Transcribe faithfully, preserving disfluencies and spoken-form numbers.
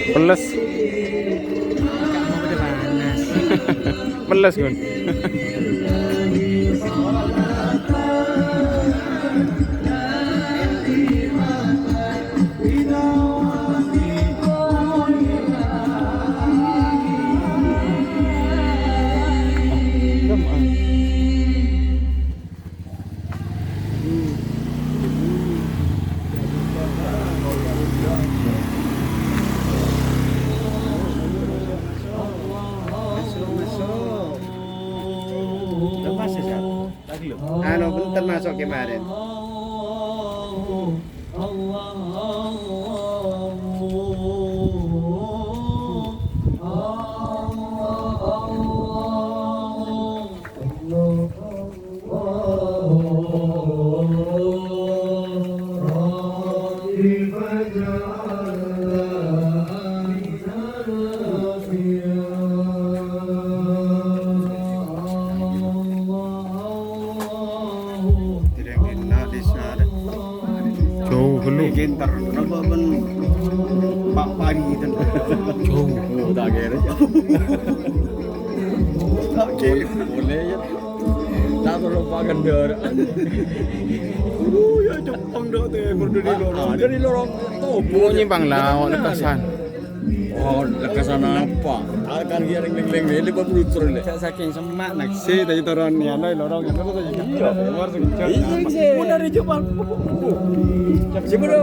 Peles. Peles, Gun. Anu, bhunten maso' kemaren. Jauh ghâllu. Iki entar napa men Pak Pari ten. Jauh. Oh, tak kira. Tak kira. Boleh ya. Tak tolong Pak Kendar. Aduh, ya Jepang dok teh, kudu di lorong. Ah, dari lorong Tobo. Mau nyimpang lah, awak lekasan. Oh, lekasan apa? Akan dia ling-ling-ling, lima puluh truk, le. Sa-, saking semak, naksi, tadi turun, ya, no, lorong, ya, no, tadi. Iya. Keluar sekejap. Iya, iya. Mau dari Jepang. Siapa dah?